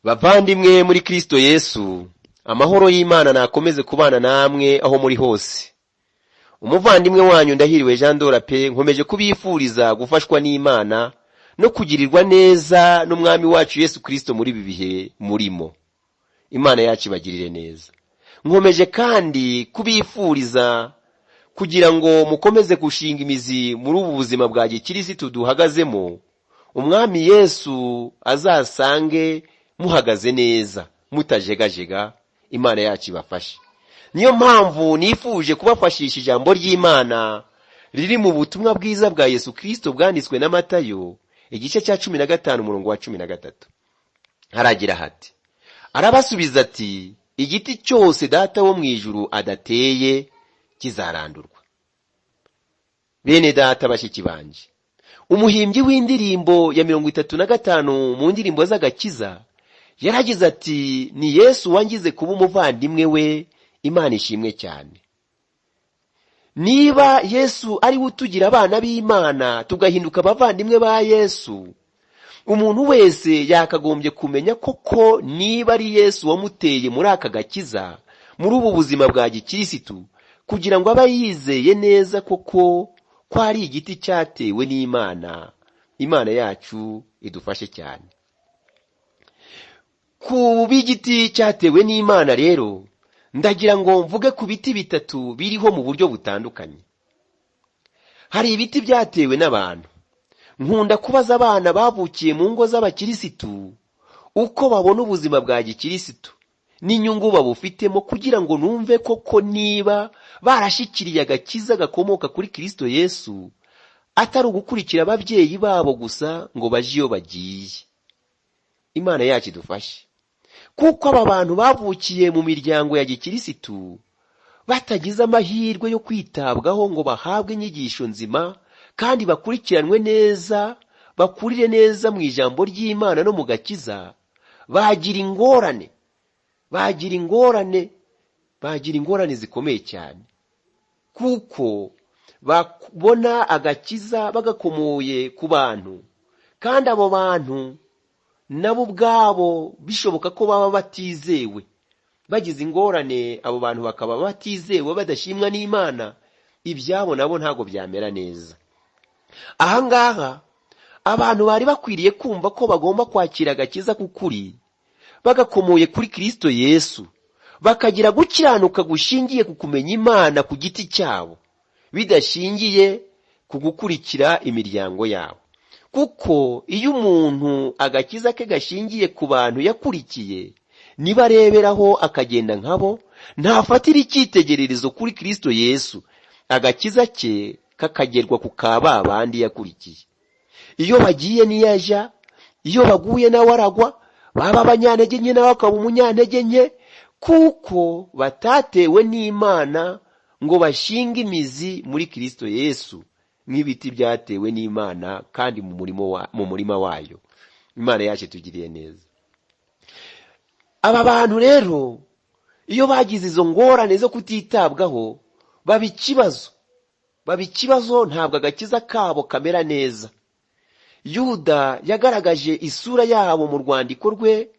Bavandimwe muri Kristo Yesu, amahoro y'Imana nakomeze kubana namwe aho muri hose. Umuvandimwe wanyu Ndahiriwe Jean Dora pe, nkomeje kubifuriza gufashwa n'Imana no kugirirwa neza n'Umwami wacu Yesu Kristo muri ibi bihe murimo. Imana yacu ibagirire neza. Nkomeje kandi kubifuriza kugira ngo mukomeze gushinga imizi muri ubu buzima bwa gikirisitu duhagazemo, Umwami Yesu azasange muhagaze neza mutajegajega. Imana yacu ibafashe. Niyo mpamvu nifuje kubafashisha ijambo ry'Imana riri mu butumwa bwiza bwa Yesu Kristo bwanditswe na Matayo, igice cya 15, umurongo wa 13. Haragira hati: "Arabasubiza ati: 'Igiti cyose Data wo mu ijuru adateye kizarandurwa.'" Bene data, bashiki banje, umuhimbyi w'indirimbo ya 35 mu ndirimbo z'agakiza yaragize ati: "Ni Yesu wangize kuba umuvandimwe we." Imana ishimwe cyane. Niba Yesu ari we utugira abana b'Imana, tugahinduka abavandimwe ba Yesu, umuntu wese yakagombye kumenya koko niba ari Yesu wamuteye muri aka gakiza, muri ubu buzima bwa gikirisitu, kugira ngo abe yizeye neza koko ko ari igiti cyatewe n'Imana. Imana yacu idufashe cyane. Ku b'igiti cyatewe n'Imana rero, ndagira ngo mvuge ku biti bitatu biriho mu buryo butandukanye. Hari ibiti byatewe n'abantu. Nkunda kubaza abana bavukiye mu ngo z'abakirisitu uko babona ubuzima bwa gikirisitu n'inyungu babufitemo, kugira ngo numve koko niba barashyikiriye agakiza gakomoka kuri Kirisito Yesu, atari ugukurikira ababyeyi babo gusa ngo baje iyo bagiye. Imana yacu idufashe, kuko aba bantu bavukiye mu miryango ya gikirisitu batagize amahirwe yo kwitabwaho ngo bahabwe inyigisho nzima kandi bakurikiranwe neza, bakurire neza mu ijambo ry'Imana no mu gakiza, bagira ingorane, bagira ingorane, bagira ingorane zikomeye cyane, kuko babona agakiza bagakomoye ku bantu, kandi abo bantu nabo ubwabo bishoboka ko baba batizewe. Bagize ingorane, abo bantu bakaba batizewe, badashimwa n'Imana, ibyabo nabo ntabwo byamera neza. Ahangaha abantu bari bakwiriye kumva ko bagomba kwakira agakiza k'ukuri bagakomoye kuri Kirisito Yesu, bakagira gukiranuka gushingiye ku kumenya Imana ku giti cyabo, bidashingiye ku gukurikira imiryango yabo. Kuko iyo umuntu agakiza ke gashingiye ku bantu yakurikiye, niba areberaho akagenda nkabo, ntafatira icyitegererezo kuri Kirisito Yesu, agakiza ke kakagerwa ku ka ba bandi yakurikiye. Iyo bagiye niyo ajya, iyo baguye nawe aragwa, baba abanyantege nke nawe akaba umunyantege nke, kuko batatewe n'Imana ngo bashinge imizi muri Kirisito Yesu nk'ibiti byatewe n'Imana kandi mu murima wayo. Imana yacu itugiriye neza. Aba bantu rero, iyo bagize izo ngorane zo kutitabwaho, baba ikibazo, baba ikibazo, ntabwo agakiza kabo kamera neza. Yuda yagaragaje isura yabo mu rwandiko rwe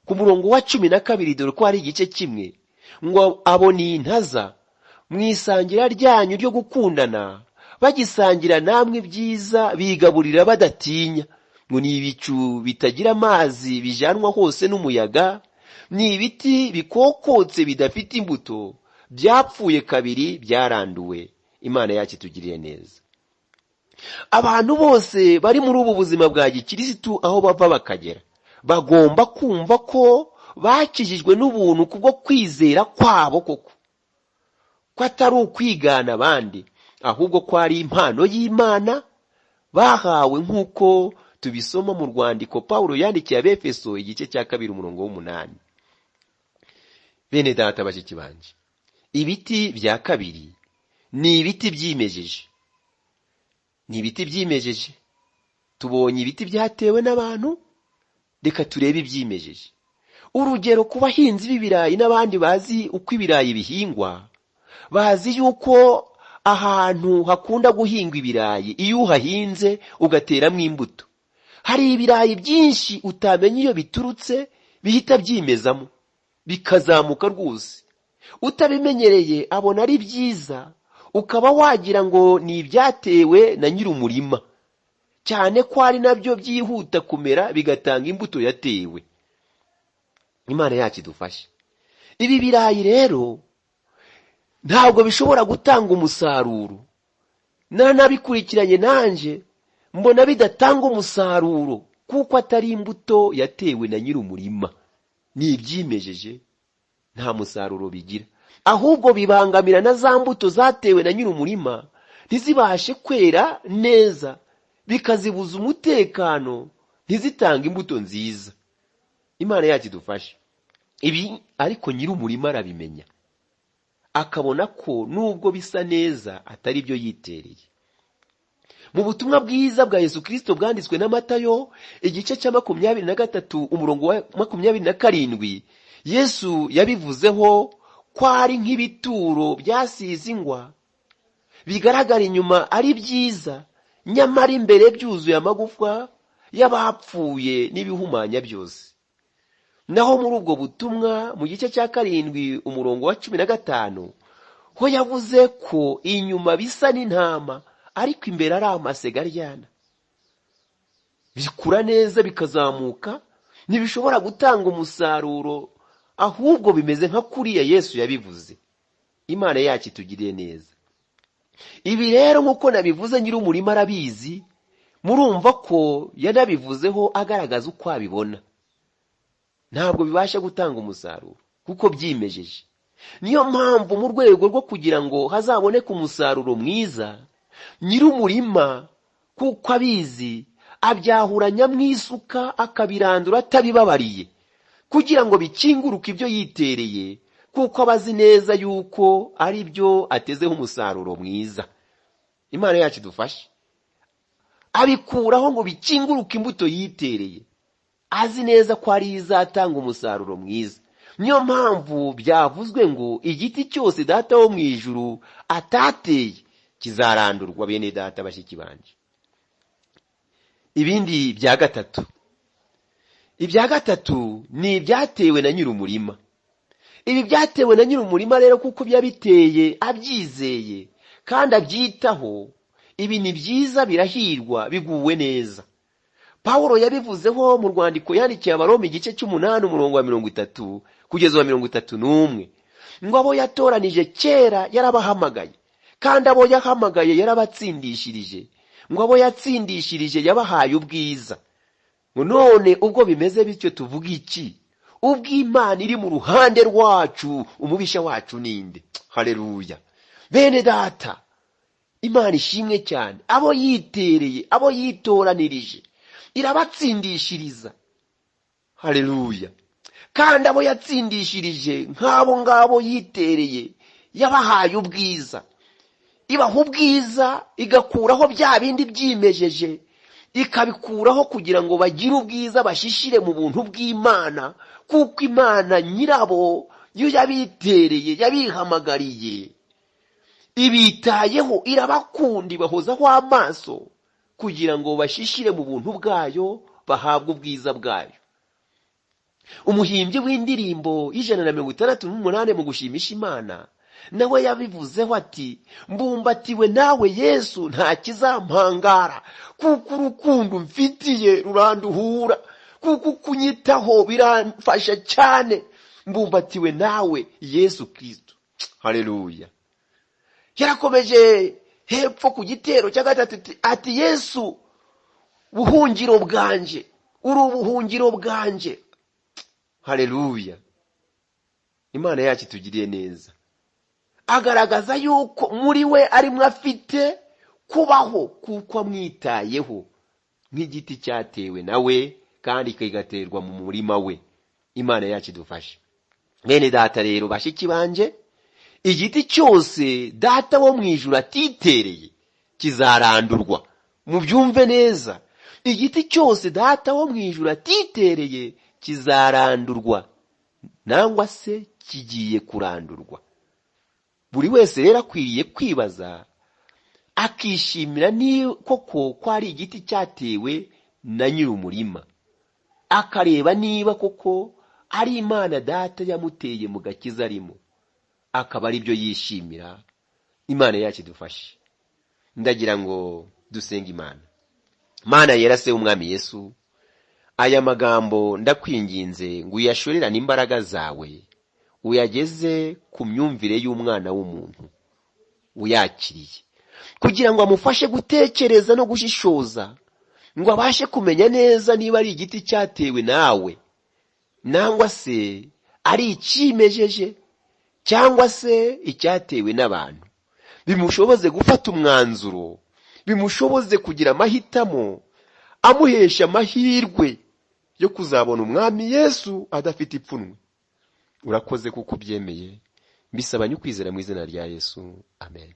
ku murongo wa 12, dore ko hari igice kimwe ngo: "Abo ni intaza mu isangira ryanyu ryo gukundana, bagisangira namwe ibyiza bigaburira badatinya, ngo ni ibicu bitagira amazi bijanwa hose n'umuyaga, ni ibiti bikokotse bidafite imbuto, byapfuye kabiri, byaranduwe." Imana yacu itugiriye neza. Abantu bose bari muri ubu buzima bwa gikirisitu, aho bava bakagera, bagomba kumva ko bakijijwe n'ubuntu kubwo kwizera kwabo koko, ko atari ukwigana abandi, ahubwo ko ari impano y'Imana bahawe, nk'uko tubisoma mu rwandiko Pawulo yandikiye Abefeso, igice cya 2, umurongo wa 8. Bene data, bashiki banje, ibiti bya kabiri ni ibiti byimejeje, ni ibiti byimejeje. Tubonye ibiti byatewe n'abantu, reka turebe ibyimejeje. Urugero, ku bahinzi b'ibirayi n'abandi bazi uko ibirayi bihingwa, bazi yuko ahantu hakunda guhingwa ibirayi, iyo uhahinze ugateramo imbuto, hari ibirayi byinshi utamenya iyo biturutse. Bihita byimezamo bikazamuka rwose. Utabimenyereye abona ari byiza, ukaba wagira ngo ni ibyatewe na nyir'umurima, cyane ko ari nabyo byihuta kumera bigatanga imbuto yatewe. Imana yacu idufashe. Ibi birayi rero ntabwo bishobora gutanga umusaruro. Nanabikurikiranye nanjye mbona bidatanga umusaruro kuko atari imbuto yatewe na nyir'umurima, ni ibyimejeje, nta musaruro bigira. Ahubwo bibangamira na za mbuto zatewe na nyir'umurima, ntizibashe kwera neza, bikazibuza umutekano, ntizitange imbuto nziza. Imana yacu idufashe. Ibi ariko nyir'umurima arabimenya, akabona ko nubwo bisa neza atari byo yitereye. Mu butumwa bwiza bwa Yesu Kristo bwanditswe na Matayo igice cya 23 umurongo wa 27, Yesu yabivuzeho ko ari nk'ibituro byasize ingwa, bigaragara inyuma ari byiza, nyamara imbere byuzuye amagufwa y'abapfuye n'ibihumanya byose. Naho muri ubwo butumwa mu gice cya 7 umurongo wa 15 ho yavuze ko inyuma bisa n'intama ariko imbere ari amasega aryana. Bikura neza bikazamuka, ntibishobora gutanga umusaruro, ahubwo bimeze nka kuriya Yesu yabivuze. Imana yacu itugiriye neza. Ibi rero nk'uko nabivuze, nyir'umurima arabizi, murumva ko yanabivuzeho agaragaza uko abibona. Ntabwo bibasha gutanga umusaruro kuko byimejeje. Niyo mpamvu mu rwego rwo kugira ngo hazaboneke umusaruro mwiza, nyir'umurima kuko abizi abyahuranya mu isuka akabirandura atabibabariye, kugira ngo bikinguruke ibyo yitereye, kuko aba azi neza yuko ari byo atezeho umusaruro mwiza. Imana yacu idufashe. Abikuraho ngo bikinguruke imbuto yitereye, azi neza ko ari izatanga umusaruro mwiza. Niyo mpamvu byavuzwe ngo igiti cyose Data wo mu ijuru atateye kizarandurwa. Bene Data, bashiki banje, ibindi bya gatatu, ibya gatatu ni ibyatewe na nyir'umurima. Ibi byatewe na nyir'umurima rero kuko byabiteye abyizeye kandi abyitaho, ibi ni byiza, birahirwa, biguwe neza. Pawulo yabivuzeho mu rwandiko yandikiye Abaroma igice 8 umurongo wa 30 kugeza wa 31, ngo abo yatoranije kera yarabahamagaye, kandi abo yahamagaye yarabatsindishirije, ngo abo yatsindishirije yabahaye ubwiza. Ngo none ubwo bimeze bityo tuvuga iki? Ubwo Imana iri mu ruhande rwacu, umubisha wacu ninde? Haleluya. Bene Data, Imana ishimwe cyane. Abo yitereye, abo yitoranirije, irabatsindishiriza. Haleluya. Kandi abo yatsindishirije nk'abo ngabo yitereye, yabahaye ubwiza. Ibaha ubwiza, igakuraho bya bindi byimejeje, ikabikuraho kugira ngo bagire ubwiza, bashishire mu buntu bw'Imana, kuko Imana nyirabo yo yabitereye, yabihamagariye, ibitayeho, irabakunda, ibahozaho amaso kugira ngo bashishire mu buntu bwayo, bahabwe ubwiza bwayo. Umuhimbyi w'indirimbo 168 mu gushimisha Imana nawe yabivuzeho ati: mbumbatiwe nawe Yesu, nta kizampangara, kuko urukundo mfitiye ruranduhura, kuko kunyitaho biramfasha cyane, mbumbatiwe nawe Yesu Kristo. Haleluya. Yarakomeje hepfo ku gitero cya gatatu ati: Yesu buhungiro bwanje, uri ubuhungiro bwanje. Haleluya. Imana yacu itugiriye neza. Agaragaza yuko muri we arimo afite kubaho, kuko amwitayeho nk'igiti cyatewe nawe kandi kigaterwa mu murima we. Imana yacu idufashe. Bene Data rero, bashiki banje, igiti cyose Data wo mu ijuru atitereye kizarandurwa. Mubyumve neza, igiti cyose Data wo mu ijuru atitereye kizarandurwa, nangwa se kigiye kurandurwa. Buri wese rero akwiriye kwibaza akishimira ni koko ko ari igiti cyatewe na nyir'umurima, akareba niba koko ari Imana Data yamuteye mu gakiza arimo, akaba ari byo yishimira. Imana yacu idufashe. Ndagira ngo dusenge Imana. Mana yera, Se w'Umwami Yesu, aya magambo ndakwinginze ngo uyashorerane imbaraga zawe, uyageze ku myumvire y'umwana w'umuntu uyakiriye, kugira ngo amufashe gutekereza no gushishoza, ngo abashe kumenya neza niba ari igiti cyatewe nawe, nangwa se ari icyimejeje, cyangwa se icyatewe n'abantu. Bimushoboze gufata umwanzuro, bimushoboze kugira amahitamo amuhesha amahirwe yo kuzabona Umwami Yesu adafite ipfunwe. Urakoze kuko ubyemeye, mbisabanye ukwizera mu izina rya Yesu, amen.